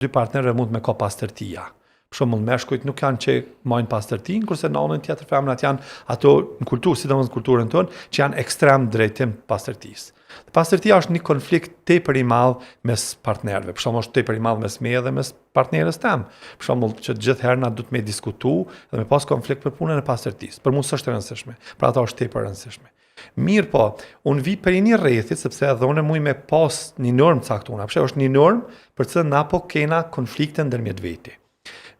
Dy partnerëve mund me ka pastërtia. Për shembull, meshkujt nuk janë që majnë pastërtinë, kurse në anën tjetër femrat janë ato në kulturë, sidomos në kulturën tonë, që janë ekstrem drejtim pastërtisë. Dhe pastërtia është një konflikt tepër i madh mes partnerëve. Për shembull, është tepër i madh mes meje dhe mes partnerës tem. Për shembull, që gjithherë na duhet me diskutu dhe me pas konflikt për punën e pastërtisë. Për mua s'është e rëndësishme, për ata është tepër e rëndësishme. Mirë po, unë vi prej një rrethit, sepse edhe unë muj me pas një normë caktuar, pse është një normë për cilën na po kena konflikte ndërmjet veti.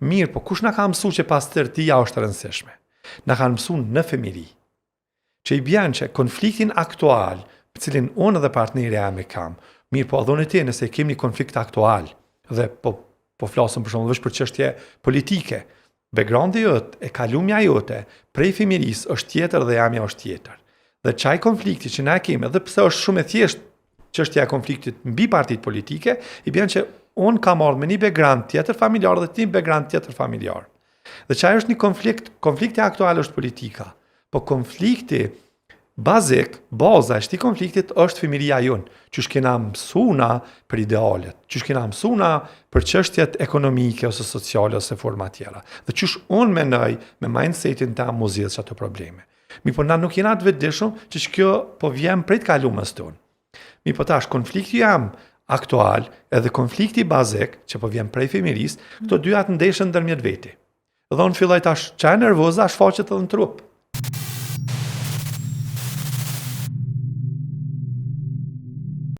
Mirë po, kush na ka mësu që pastërtia është e rëndësishme? Na kanë mësu në fëmijëri. Që i bjen që konfliktin aktual, për cilin unë dhe partneri jam e kam, mirë po edhe unë e ti, nëse kemi një konflikt aktual, dhe po, po flasëm për shembull veç për çështje politike, backgroundi jot, e kalumja jote, prej fëmijërisë është tjetër dhe jamja është tjetër. Dhe qaj konflikti që na e kemi, edhe pse është shumë e thjeshtë çështja e konfliktit mbi partitë politike, i bjen që unë kam ardhur me një background tjetër familjar dhe ti një background tjetër familjar. Dhe qaj është një konflikt, konflikti aktual është politika, po konflikti bazik, baza e këtij konfliktit është fëmijëria jonë, qysh kena mësu na për idealet, qysh kena mësu na për çështjet ekonomike ose sociale ose forma tjera. Dhe qysh unë mendoj me mindsetin tem mu zgjidh ato probleme. Mi po na nuk jena të vetëdijshëm që që kjo po vjen prej të kalumës tonë. Mi po tash konflikti jam aktual edhe konflikti bazik që po vjen prej fëmijërisë, këto dyja të ndeshen ndërmjet veti. Dhe unë filloj tash, qaj nervoza shfaqet edhe në trup.